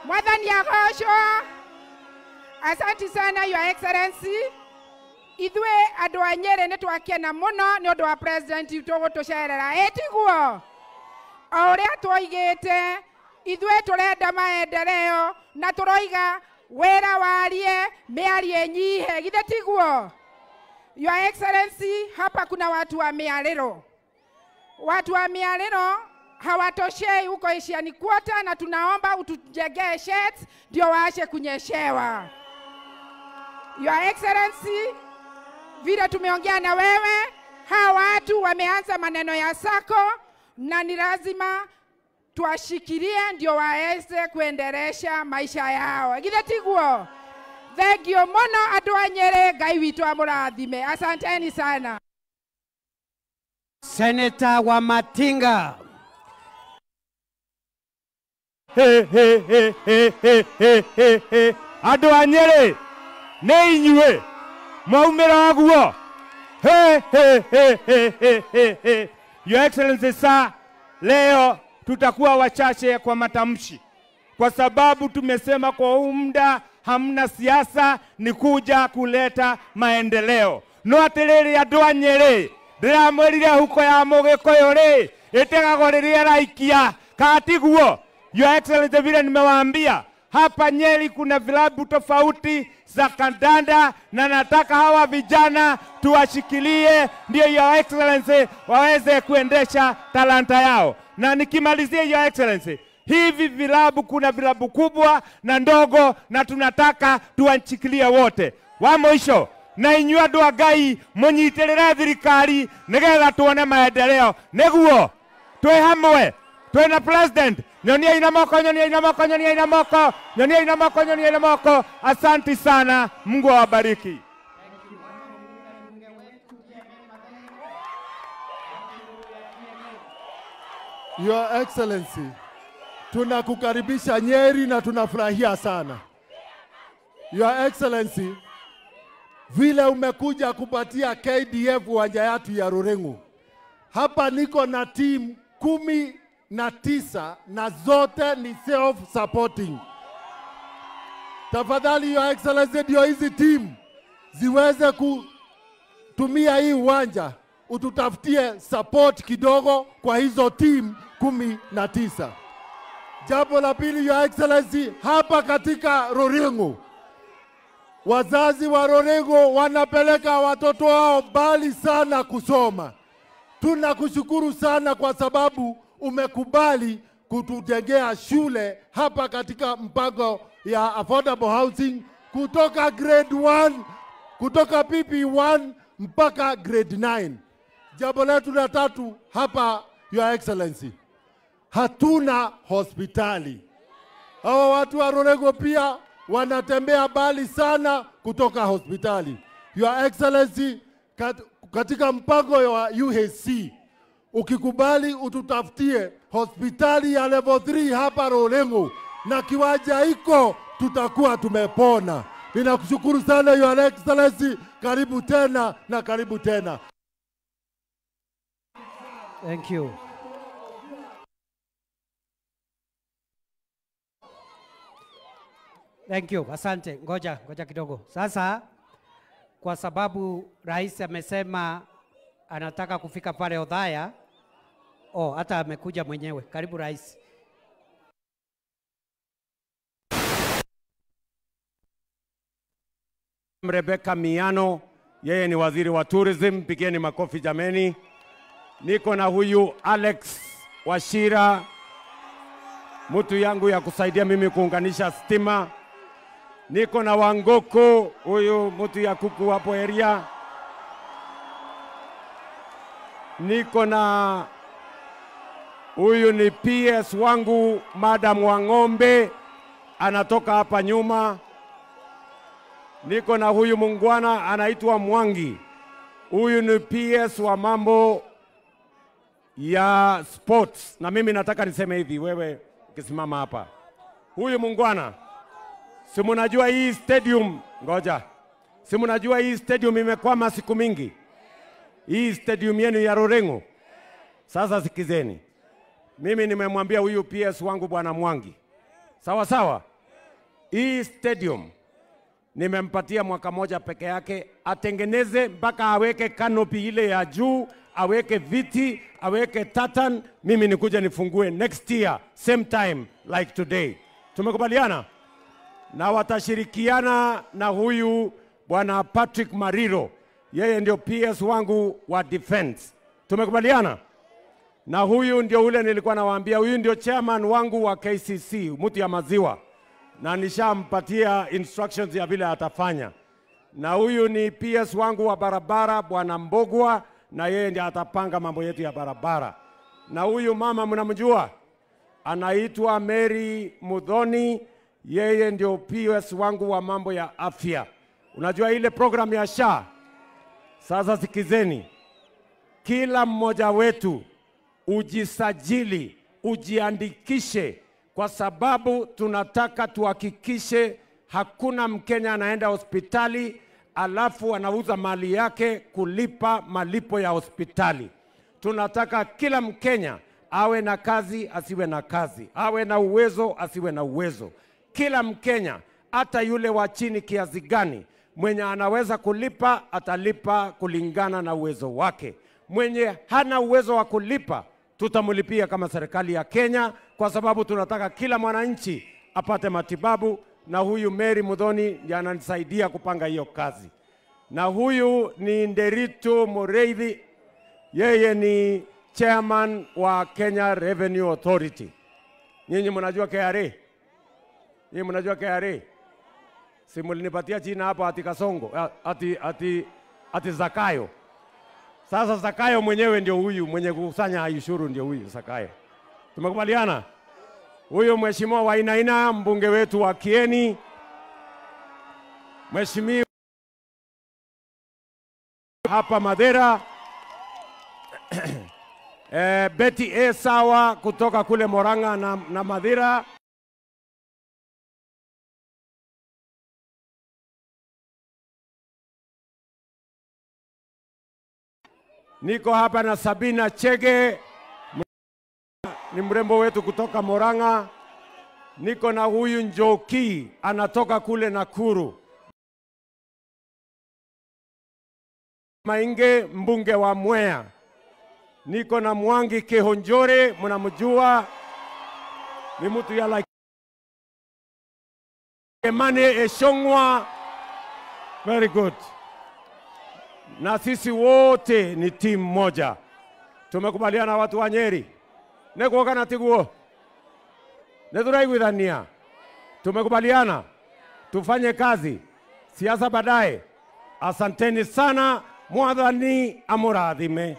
Mwathani agocwo. Asante sana Your Excellency. Ithuĩ andũ a Nyĩrĩ nĩ twakena mũno nĩ ũndũ wa president witũ gũtũcerera. Ĩ tiguo? O ũrĩa twoigĩte, ithuĩ tũrenda maendeleo na tũroiga wĩra warie, mĩario ĩnyihe. Githĩ tiguo? Your Excellency, hapa kuna watu wa miariro. Watu wa miariro hawatoshei huko Asian Quarter, na tunaomba utujengee sheds ndio waache kunyeshewa. Your Excellency, vile tumeongea na wewe, hawa watu wameanza maneno ya sako na ni lazima tuwashikilie ndio waweze kuendelesha maisha yao. Githĩ tiguo? Thank you muno andũ a Nyĩrĩ, Ngai witũ amũrathime. Asanteni sana. Senator wa Matinga. He he he he he he he he. Andũ a Nyĩrĩ, nĩ inyuĩ mwaumĩra ũguo. He he he he he he he. Your Excellency sir, leo tutakuwa wachache kwa matamshi, kwa sababu tumesema kwa huu muda hamna siasa, ni kuja kuleta maendeleo. No atiriri andũ a Nyĩrĩ, ndĩramwĩrire huko ya Mũgĩkũyũ rĩ, ĩtegagwo rĩrĩa ĩraikia, kana tiguo? Your Excellency, vile nimewaambia hapa Nyeri kuna vilabu tofauti za kandanda, na nataka hawa vijana tuwashikilie ndio Your Excellency waweze kuendesha talanta yao. Na nikimalizia Your Excellency, hivi vilabu, kuna vilabu kubwa na ndogo, na tunataka tuwashikilie wote. Wa mwisho, na inyuĩ andũ a Ngai mũnyitĩrĩre thirikari nĩgetha tuone maendeleo. Nĩguo twĩ hamwe, twĩ na president. Nyoniai na moko, nyoniai na moko, nyoniai na moko, nyoniai na moko, nyoniai na moko. Asanti sana, Mungu awabariki. Your Excellency, tunakukaribisha Nyeri na tunafurahia sana. Your Excellency, vile umekuja kupatia KDF uwanja yetu ya Ruring'u. Hapa niko na team 19 na zote ni self-supporting. Tafadhali Your Excellency, ndio hizi team ziweze kutumia hii uwanja, ututafutie support kidogo kwa hizo team 19. Jambo la pili, Your Excellency, hapa katika Ruring'u, wazazi wa Ruring'u wanapeleka watoto wao mbali sana kusoma. Tunakushukuru sana kwa sababu umekubali kutujengea shule hapa katika mpango ya affordable housing kutoka grade 1, kutoka PP1 mpaka grade 9. Jambo letu la tatu hapa, Your Excellency, hatuna hospitali. Hawa watu wa Ruring'u pia wanatembea mbali sana kutoka hospitali. Your Excellency, katika mpango wa UHC, ukikubali ututafutie hospitali ya level 3 hapa Ruring'u na kiwanja iko, tutakuwa tumepona. Ninakushukuru sana Your Excellency, karibu tena na karibu tena. Thank you. Thank you. Asante. Ngoja, ngoja kidogo. Sasa kwa sababu rais amesema anataka kufika pale Othaya, oh, hata amekuja mwenyewe. Karibu rais. Rebecca Miano, yeye ni waziri wa tourism, pigeni makofi jameni. Niko na huyu Alex Wachira, mtu yangu ya kusaidia mimi kuunganisha stima. Niko na Wangoko, huyu mtu ya kuku hapo area. Niko na huyu ni PS wangu, Madam Wangombe, anatoka hapa nyuma. Niko na huyu mungwana anaitwa Mwangi. Huyu ni PS wa mambo ya sports. Na mimi nataka niseme hivi, wewe ukisimama hapa. Huyu mungwana, si mnajua hii stadium, ngoja. Si mnajua hii stadium imekwama siku mingi. Hii stadium yenu ya Ruring'u. Sasa sikizeni. Mimi nimemwambia huyu PS wangu Bwana Mwangi. Sawa sawa. Hii stadium nimempatia mwaka moja peke yake atengeneze mpaka aweke canopy ile ya juu, aweke viti, aweke tartan. Mimi nikuja nifungue next year same time like today. Tumekubaliana? Na watashirikiana na huyu bwana Patrick Mariro, yeye ndio PS wangu wa defense. Tumekubaliana? Na huyu ndio ule nilikuwa nawaambia, huyu ndio chairman wangu wa KCC, mtu ya maziwa, na nishampatia instructions ya vile atafanya. Na huyu ni PS wangu wa barabara, bwana Mbogwa, na yeye ndiye atapanga mambo yetu ya barabara. Na huyu mama mnamjua, anaitwa Mary Muthoni, yeye ndio PS wangu wa mambo ya afya. Unajua ile program ya SHA? Sasa sikizeni, kila mmoja wetu ujisajili, ujiandikishe, kwa sababu tunataka tuhakikishe hakuna Mkenya anaenda hospitali alafu anauza mali yake kulipa malipo ya hospitali. Tunataka kila Mkenya awe na kazi, asiwe na kazi, awe na uwezo, asiwe na uwezo. Kila Mkenya, hata yule wa chini kiasi gani, mwenye anaweza kulipa atalipa kulingana na uwezo wake. Mwenye hana uwezo wa kulipa tutamlipia kama serikali ya Kenya, kwa sababu tunataka kila mwananchi apate matibabu. Na huyu Mary Muthoni ndiye ananisaidia kupanga hiyo kazi. Na huyu ni Nderitu Mureithi, yeye ni chairman wa Kenya Revenue Authority. Nyinyi mnajua KRA? Nyinyi mnajua KRA? Si mlinipatia jina hapo ati Kasongo, ati Zakayo. Sasa Zakayo mwenyewe ndio huyu mwenye kukusanya ushuru, ndio huyu Zakayo. Tumekubaliana? Huyu mheshimiwa Wainaina, mbunge wetu wa Kieni, mheshimiwa hapa Madera, Betty A. Sawa kutoka kule Moranga na Madera. Niko hapa na Sabina Chege, ni mrembo wetu kutoka Moranga. Niko na huyu Njoki, anatoka kule Nakuru. Mainge, mbunge wa Mwea. Niko na Mwangi Kihonjore, mnamjua, ni mtu ya like Emane Eshongwa. Very good. Na sisi wote ni timu moja. Tumekubaliana watu wa Nyeri. Nekuoka na tiguo. Neturaiguithania. Tumekubaliana tufanye kazi, siasa baadaye. Asanteni sana. Mwathani amurathime.